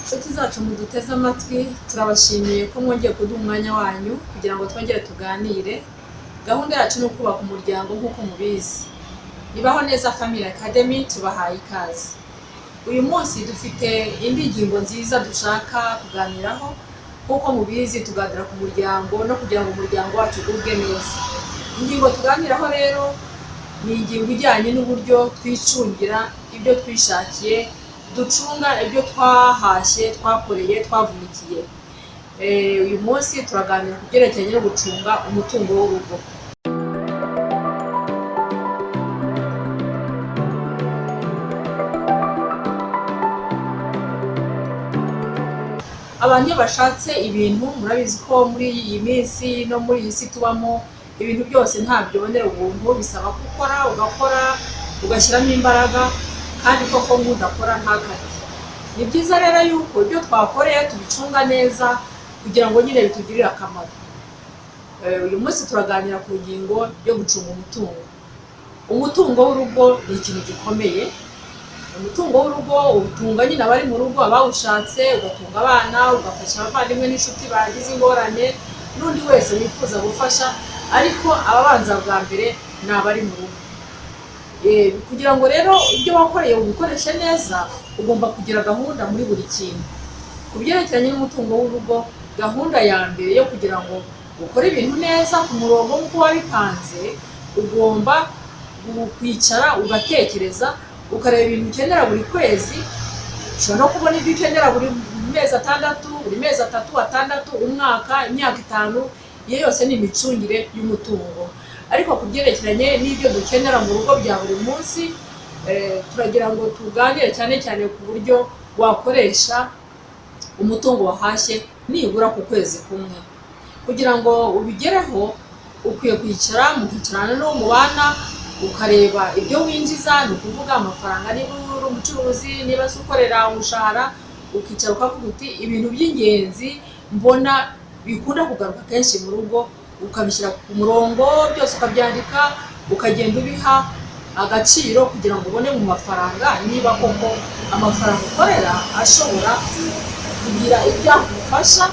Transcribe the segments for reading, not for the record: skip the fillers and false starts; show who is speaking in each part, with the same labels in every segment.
Speaker 1: Nshuti zacu muduteze amatwi, turabashimiye ko mwongeye kuduha umwanya wanyu kugira ngo twongere tuganire. Gahunda yacu ni ukubaka umuryango nk'uko mubizi. Nibaho Neza Family Academy tubahaye ikaze. Uyu munsi dufite indi ngingo nziza dushaka kuganiraho. Nk'uko mubizi, tuganira ku muryango no kugira ngo umuryango wacu ugubwe neza. Ingingo tuganiraho rero ni ingingo ijyanye n'uburyo twicungira ibyo twishakiye, ducunga ibyo twahashye, twakoreye, twavunikiye. Uyu munsi turaganira ku byerekeranye no gucunga umutungo w'urugo. Abantu iyo bashatse ibintu, murabizi ko muri iyi minsi no muri iyi si tubamo, ibintu byose ntabyo ubonera ubuntu, bisaba gukora, ugakora, ugashyiramo imbaraga, kandi koko nk'udakora ntakarye. Ni byiza rero yuko ibyo twakoreye tubicunga neza kugira ngo nyine bitugirire akamaro. Uyu munsi turaganira ku ngingo yo gucunga umutungo. Umutungo w'urugo ni ikintu gikomeye. Umutungo w'urugo utunga nyine abari mu rugo, abawushatse, ugatunga abana, ugafasha abavandimwe n'inshuti bagize ingorane, n'undi wese wifuza gufasha, ariko ababanza bwa mbere ni abari mu rugo. Kugira ngo rero ibyo wakoreye ubikoreshe neza, ugomba kugira gahunda muri buri kintu. Ku byerekeranye n'umutungo w'urugo, gahunda ya mbere yo kugira ngo ukore ibintu neza ku murongo nk'uko wabipanze, ugomba kwicara ugatekereza, ukareba ibintu ukenera buri kwezi. Ushobora no kubona ibyo ukenera buri mezi 6, buri mezi 3, 6, umwaka, imyaka 5. Iyo yose ni imicungire y'umutungo. Ariko ku byerekeranye n'ibyo dukenera mu rugo bya buri munsi, turagira ngo tuganire cyane cyane ku buryo wakoresha umutungo wahashye nibura ku kwezi kumwe. Kugira ngo ubigereho, ukwiye kwicara, mukicarana n'uwo mubana, ukareba ibyo winjiza, ni ukuvuga amafaranga, niba uri umucuruzi, niba se ukorera umushahara, ukicara ukavuga uti ibintu by'ingenzi mbona bikunda kugaruka kenshi mu rugo, ukabishyira ku murongo byose, ukabyandika, ukagenda ubiha agaciro kugira ngo ubone mu mafaranga niba koko amafaranga ukorera ashobora kugira ibyo agufasha,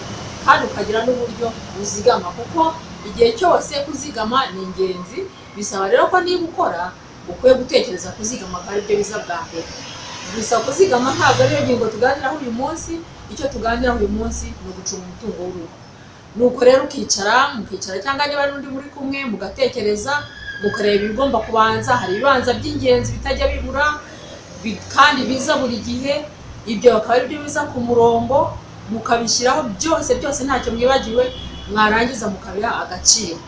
Speaker 1: kandi ukagira n'uburyo uzigama, kuko igihe cyose kuzigama ni ingenzi. Bisaba rero ko niba ukora ukwiye gutekereza kuzigama, akaba aribyo biza bwa mbere. Gusa kuzigama ntabwo ariyo ngingo tuganiraho uyu munsi. Icyo tuganiraho uyu munsi ni ugucunga umutungo w'urugo. Nuko rero ukicara, mukicara, cyangwa niba n'undi muri kumwe, mugatekereza, mukareba ibigomba kubanza. Hari ibibanza by'ingenzi bitajya bibura, kandi biza buri gihe, ibyo akaba ari byo biza ku murongo, mukabishyiraho byose byose ntacyo mwibagiwe, mwarangiza mukabiha agaciro.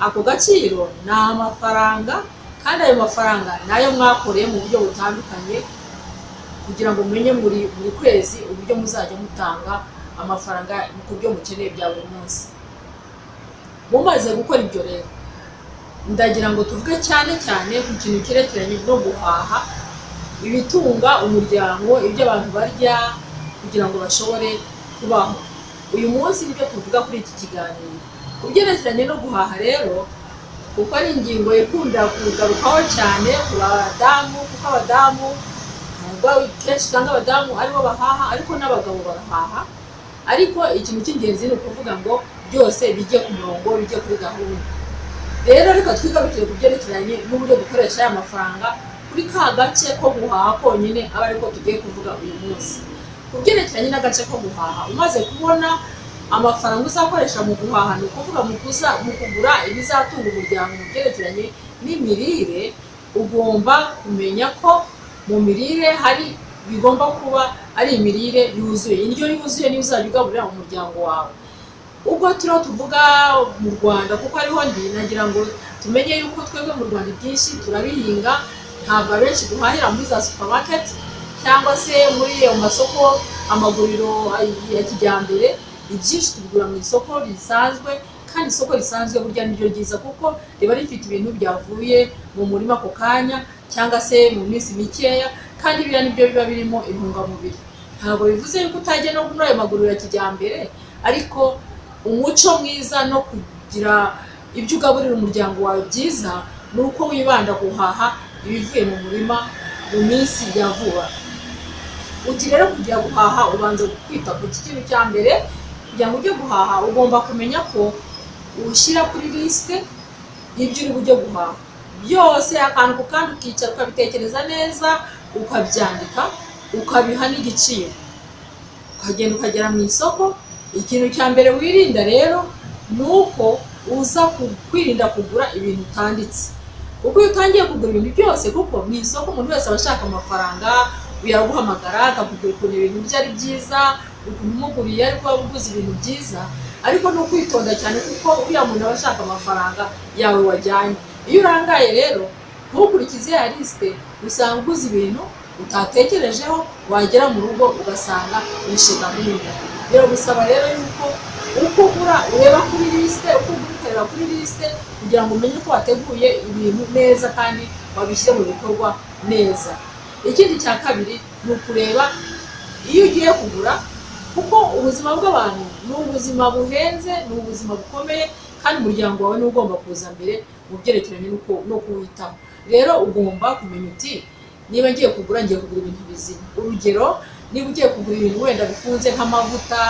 Speaker 1: Ako gaciro ni amafaranga, kandi ayo mafaranga ni ayo mwakoreye mu buryo butandukanye, kugira ngo mumenye buri kwezi uburyo muzajya mutanga amafaranga ku byo mukeneye bya buri munsi. Mumaze gukora ibyo rero, ndagira ngo tuvuge cyane cyane ku kintu cyerekeranye no guhaha ibitunga umuryango, ibyo abantu barya kugira ngo bashobore kubaho. Uyu munsi nibyo tuvuga kuri iki kiganiro. Ku byerekeranye no guhaha rero, kuko ari ingingo ikunda kugarukaho cyane ku badamu, kuko abadamu ntabwo kenshi usanga abadamu aribo bahaha, ariko n'abagabo barahaha. Ariko ikintu cy'ingenzi ni ukuvuga ngo byose bijye ku murongo, bijye kuri gahunda. Rero reka twigarukire ku byerekeranye n'uburyo dukoresha aya mafaranga kuri ka gace ko guhaha konyine, aba ariko tugiye kuvuga uyu munsi. Ku byerekeranye n'agace ko guhaha, umaze kubona amafaranga uzakoresha mu guhaha, ni ukuvuga mu kugura ibizatunga umuryango mu byerekeranye n'imirire, ugomba kumenya ko mu mirire hari bigomba kuba ari imirire yuzuye, indyo yuzuye niyo uzajya ugaburira umuryango wawe. Ubwo turiho tuvuga mu Rwanda, kuko ariho ndi, nagira ngo tumenye yuko twebwe mu Rwanda ibyinshi turabihinga. Ntabwo abenshi duhahira muri za supermarket cyangwa se muri ayo masoko, amaguriro ya kijyambere. Ibyinshi tubigura mu isoko risanzwe, kandi isoko risanzwe burya niryo ryiza, kuko riba rifite ibintu byavuye mu murima ako kanya cyangwa se mu minsi mikeya, kandi biriya nibyo biba birimo intungamubiri. Ntabwo bivuze yuko utajya no muri ayo maguriro ya kijyambere, ariko umuco mwiza no kugira ibyo ugaburira umuryango wawe byiza ni uko wibanda guhaha ibivuye mu murima mu minsi ya vuba. Uti rero kujya guhaha ubanza kwita ku kintu cya mbere. Kugira ngo ujye guhaha ugomba kumenya ko ushyira kuri lisite ibyo uri bujye guhaha byose, akantu ku kandi, ukicara ukabitekereza neza, ukabyandika, ukabiha n'igiciro, ukagenda ukagera mu isoko. Ikintu cya mbere wirinda rero ni uko uza kwirinda kugura ibintu utanditse, kuko iyo utangiye kugura ibintu byose, kuko mu isoko umuntu wese aba ashaka amafaranga, yaguhamagara akakubwira ukuntu ibintu bye ari byiza, ukuntu umuguriye ariko waba uguze ibintu byiza. Ariko ni ukwitonda cyane, kuko uriya muntu aba ashaka amafaranga yawe wajyanye. Iyo urangaye rero ntukurikize ya lisite, usanga uguze ibintu utatekerejeho, wagera mu rugo ugasanga wishe gahunda. Biragusaba rero yuko uko ugura ureba kuri lisite, uko ugura ukareba kuri lisite, kugira ngo umenye ko wateguye ibintu neza kandi wabishyire mu bikorwa neza. Ikindi cya kabiri ni ukureba iyo ugiye kugura, kuko ubuzima bw'abantu ni ubuzima buhenze, ni ubuzima bukomeye, kandi umuryango wawe niwo ugomba kuza mbere mu byerekeranye no kuwitaho. Rero ugomba kumenya uti: "Niba ngiye kugura, ngiye kugura ibintu bizima." Urugero, niba ugiye kugura ibintu wenda bifunze nk'amavuta,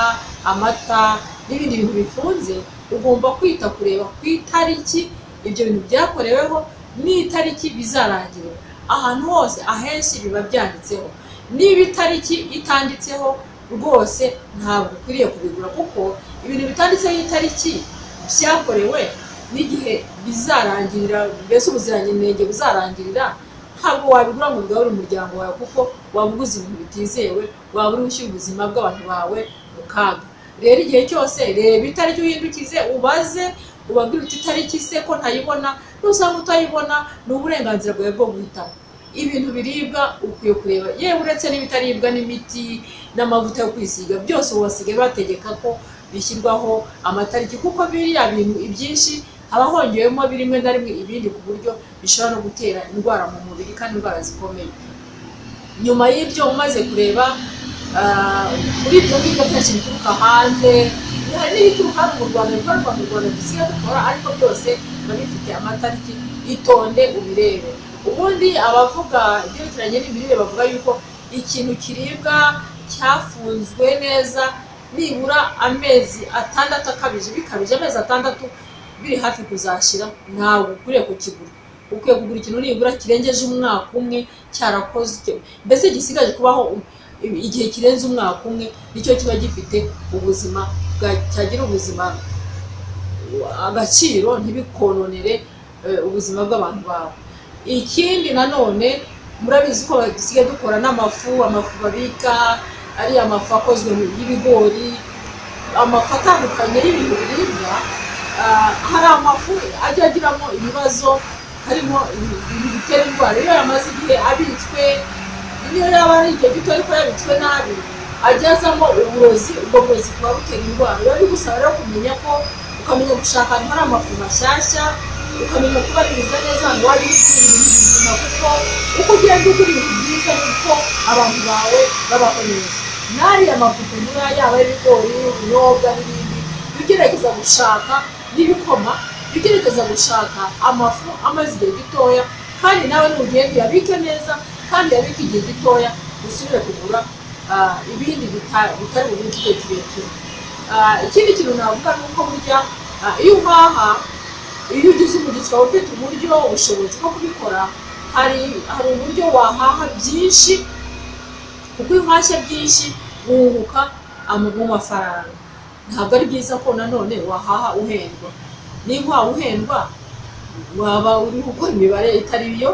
Speaker 1: amata n'ibindi bintu bifunze, ugomba kwita kureba ku itariki ibyo bintu byakoreweho n'itariki bizarangirira. Ahantu hose ahenshi biba byanditseho. Niba itariki itanditseho, rwose ntabwo ukwiriye kubigura, kuko ibintu bitanditseho itariki byakorewe n'igihe bizarangirira, mbese ubuziranenge buzarangirira, ntabwo wabigura ngo ubigaburire umuryango wawe, kuko waba uguze ibintu bitizewe, waba uri gushyira ubuzima bw'abantu bawe mu kaga. Rero igihe cyose reba itariki, uhindukize, ubaze, ubabwire uti: "Itariki se ko ntayibona?" Nusanga utayibona, ni uburenganzira bwawe bwo guhitamo. Ibintu biribwa ukwiye kureba, yewe uretse n'ibitaribwa, n'imiti n'amavuta yo kwisiga, byose ubu basigaye bategeka ko bishyirwaho amatariki, kuko biriya bintu ibyinshi haba hongewemo rimwe na rimwe ibindi ku buryo bishobora no gutera indwara mu mubiri, kandi indwara zikomeye. Nyuma y'ibyo, umaze kureba kuri ibyo ngibyo, akenshi bituruka hanze, hari n'ibituruka hano mu Rwanda, bikorerwa mu Rwanda dusigaye dukora, ariko byose biba bifite amatariki. Itonde ubirebe. Ubundi abavuga ibyerekeranye n'imirire bavuga yuko ikintu kiribwa cyafunzwe neza nibura amezi 6, akabije bikabije amezi 6 biri hafi kuzashira, ntabwo ukwiriye kukigura. Ukwiye kugura ikintu nibura kirengeje umwaka umwe cyarakozwe, mbese gisigaje kubaho igihe kirenze umwaka umwe, nicyo kiba gifite ubuzima cyagira ubuzima agaciro, ntibikononere ubuzima bw'abantu bawe. Ikindi nanone, murabizi ko dusigaye dukora n'amafu, amafu babika, ariya mafu akozwe mu y'ibigori, amafu atandukanye y'ibintu biribwa. Hari amafu ajya agiramo ibibazo, harimo ibintu bitera indwara iyo yamaze igihe abitswe. Niyo yaba ari igihe gito ariko yabitswe nabi, ajya azamo uburozi, ubwo burozi bukaba butera indwara. Biba bigusaba rero kumenya ko ukamenya gushaka ahantu hari amafu mashyashya, ukamenya kubaririza neza ahantu wajya ugura ibintu bizima, kuko uko ugenda ugura ibintu byiza niko abantu bawe babaho neza. N'ariya mafu tugura, yaba ay'ibigori, ubunyobwa n'ibindi, jya ugerageza gushaka n'ibikoma, jya ugerageza gushaka amafu amaze igihe gitoya, kandi nawe nugenda uyabike neza kandi uyabike igihe gitoya, usubire kugura ibindi bitari bubike igihe kirekire. Ikindi kintu navuga ni uko burya iyo uhaha, iyo ugize umugisha ukaba ufite uburyo, ubushobozi bwo kubikora, hari uburyo wahaha byinshi, kuko iyo uhashye byinshi wunguka mu mafaranga. Ntabwo ari byiza ko nanone wahaha uhendwa. Niba uhaha uhendwa, waba uri gukora imibare itari yo.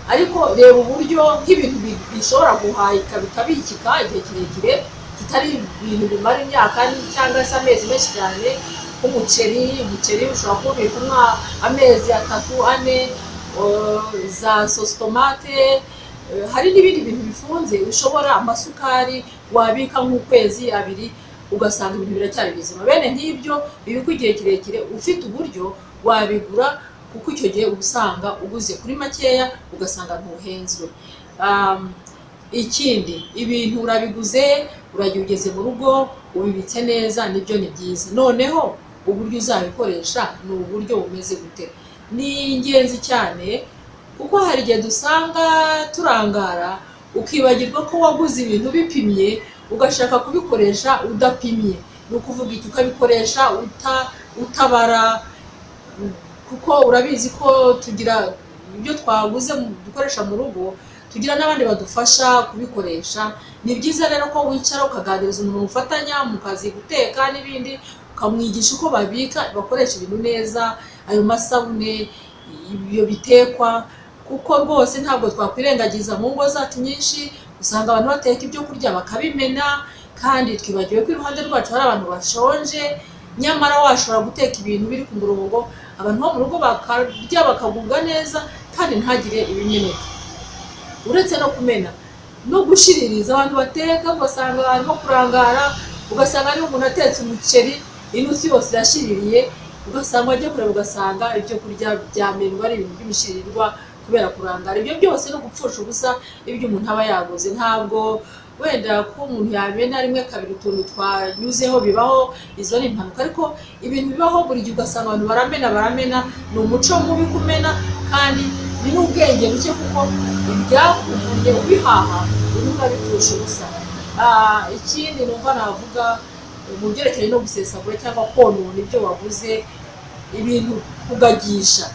Speaker 1: Ariko reba uburyo nk'ibintu bishobora guhahika bikabikika igihe kirekire, kitari ibintu bimara imyaka cyangwa se amezi menshi cyane, nk'umuceri. Umuceri ushobora kuwubika amezi 3, 4, za sauce tomate, hari n'ibindi bintu bifunze ushobora, amasukari wabika nk'ukwezi, 2, ugasanga ibintu biracyari bizima. Bene nk'ibyo bibikwa igihe kirekire, ufite uburyo wabigura, kuko icyo gihe uba usanga uguze kuri makeya, ugasanga ntuhenzwe. Ikindi, ibintu urabiguze, uragiye, ugeze mu rugo, ubibitse neza, nibyo ni byiza. Noneho uburyo uzabikoresha ni uburyo bumeze gute? Ni ingenzi cyane, kuko hari igihe dusanga turangara. Ukibagirwa ko waguze ibintu bipimye, ugashaka kubikoresha udapimye. Ni ukuvuga iki? Ukabikoresha utabara, kuko urabizi ko tugira ibyo twaguze dukoresha mu rugo, tugira n'abandi badufasha kubikoresha. Ni byiza rero ko wicara ukaganiriza umuntu mufatanya mu kazi, guteka n'ibindi, ukamwigisha uko babika, bakoresha ibintu neza, ayo masabune, ibyo bitekwa, kuko rwose ntabwo twakwirengagiza mu ngo zacu nyinshi usanga abantu bateka ibyo kurya bakabimena, kandi twibagiwe ko iruhande rwacu hari abantu bashonje. Nyamara washobora guteka ibintu biri ku murongo, abantu bo mu rugo bakarya bakagubwa neza, kandi ntagire ibimeneka. Uretse no kumena no gushiririza, abantu bateka ugasanga barimo kurangara, ugasanga niba umuntu atetse umuceri inusu yose irashiririye, ugasanga wajya kureba ugasanga ibyo kurya byamenwa ari ibintu by'imishirirwa kubera kurangara. Ibyo byose no gupfusha ubusa ibyo umuntu aba yaguze. Ntabwo wenda ko umuntu yamena rimwe kabiri utuntu twanyuzeho, bibaho, izo ni impanuka, ariko ibintu bibaho buri gihe ugasanga abantu baramena baramena. Ni umuco mubi kumena, kandi ni n'ubwenge buke, kuko ibyakuvuye ubihaha urimo urabipfusha ubusa. Ikindi numva navuga mu byerekeranye no gusesagura cyangwa konona ibyo waguze, ibintu kugagisha.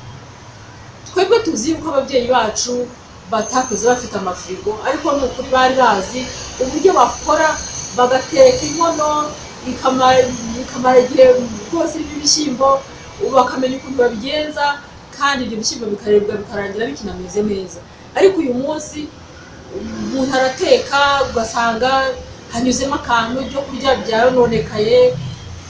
Speaker 1: Twebwe tuzi yuko ababyeyi bacu batakuze bafite amafirigo, ariko ni ukuri bari bazi uburyo bakora, bagateka inkono ikamara igihe rwose irimo ibishyimbo, bakamenya ukuntu babigenza, kandi ibyo bishyimbo bikarebwa bikarangira bikinameze neza. Ariko uyu munsi umuntu arateka ugasanga hanyuzemo akantu, ibyo kurya byarononekaye.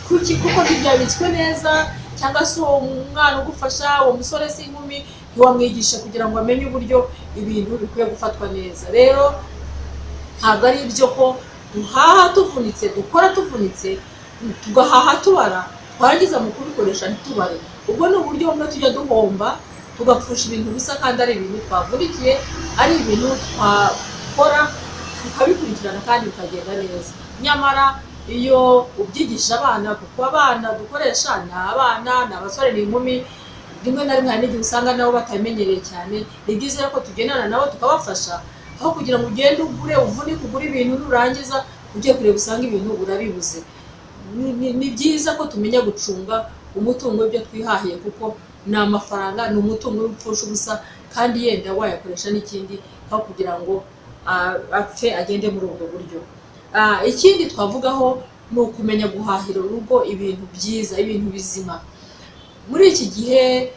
Speaker 1: Kuki? Kuko ntibyabitswe neza, cyangwa se uwo mwana ugufasha, uwo musore se inkumi, ntiwamwigisha kugira ngo amenye uburyo ibintu bikwiye gufatwa neza. Rero ntabwo ari ibyo ko duhaha tuvunitse, dukora tuvunitse, tugahaha tubara, twarangiza mu kubikoresha ntitubare. Ubwo ni uburyo bumwe tujya duhomba, tugapfusha ibintu ubusa, kandi ari ibintu twavunikiye, ari ibintu twakora tukabikurikirana kandi bikagenda neza. Nyamara iyo ubyigisha abana, kuko abana dukoresha ni abana, ni abasore, ni inkumi, rimwe na rimwe hari n'igihe usanga nabo batabimenyereye cyane. Ni byiza rero ko tugendana nabo tukabafasha, aho kugira ngo ugende ugure, uvunike ugure ibintu, nurangiza ugiye kureba usanga ibintu urabibuze. Ni byiza ko tumenya gucunga umutungo w'ibyo twihahiye, kuko ni amafaranga, ni umutungo w'upfusha ubusa, kandi yenda wayakoresha n'ikindi aho kugira ngo apfe agende muri ubwo buryo. Ikindi twavugaho ni ukumenya guhahira urugo ibintu byiza, ibintu bizima. Muri iki gihe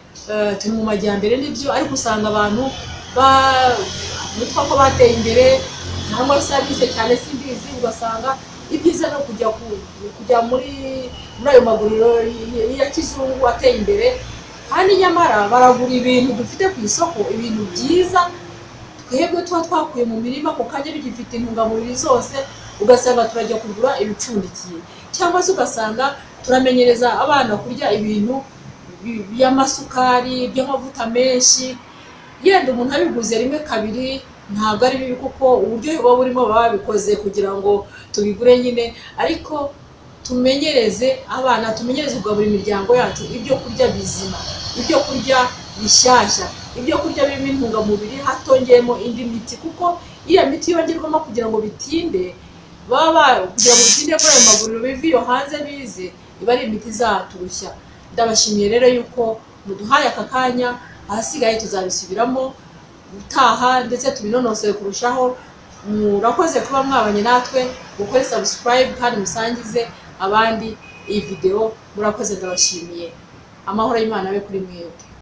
Speaker 1: turi mu majyambere n'ibyo, ariko usanga abantu bitwa ko bateye imbere cyangwa se abize cyane simbizi, ugasanga ibyiza no kujya muri ayo maguriro ya kizungu ateye imbere, kandi nyamara baragura ibintu dufite ku isoko, ibintu byiza twebwe tuba twakuye mu mirima ako kanya bigifite intungamubiri zose, ugasanga turajya kugura ibipfundikiye, cyangwa se ugasanga turamenyereza abana kurya ibintu by'amasukari, by'amavuta menshi. Yenda umuntu abiguze rimwe kabiri ntabwo ari bibi, kuko uburyo buba burimo baba babikoze kugira ngo tubigure nyine, ariko tumenyereze abana, tumenyereze kugaburira imiryango yacu ibyo kurya bizima, ibyo kurya bishyashya, ibyo kurya birimo intungamubiri hatongeyemo indi miti, kuko iriya miti yongerwamo kugira ngo bitinde, baba kugira ngo bitinde muri ayo maguriro bive iyo hanze bize, iba ari imiti izaturushya. Ndabashimiye rero yuko muduhaye aka kanya, ahasigaye tuzabisubiramo utaha ndetse tubinonosore kurushaho. Murakoze kuba mwabanye natwe, mukore subscribe kandi musangize abandi iyi video. Murakoze, ndabashimiye. Amahoro y'Imana abe kuri mwebwe.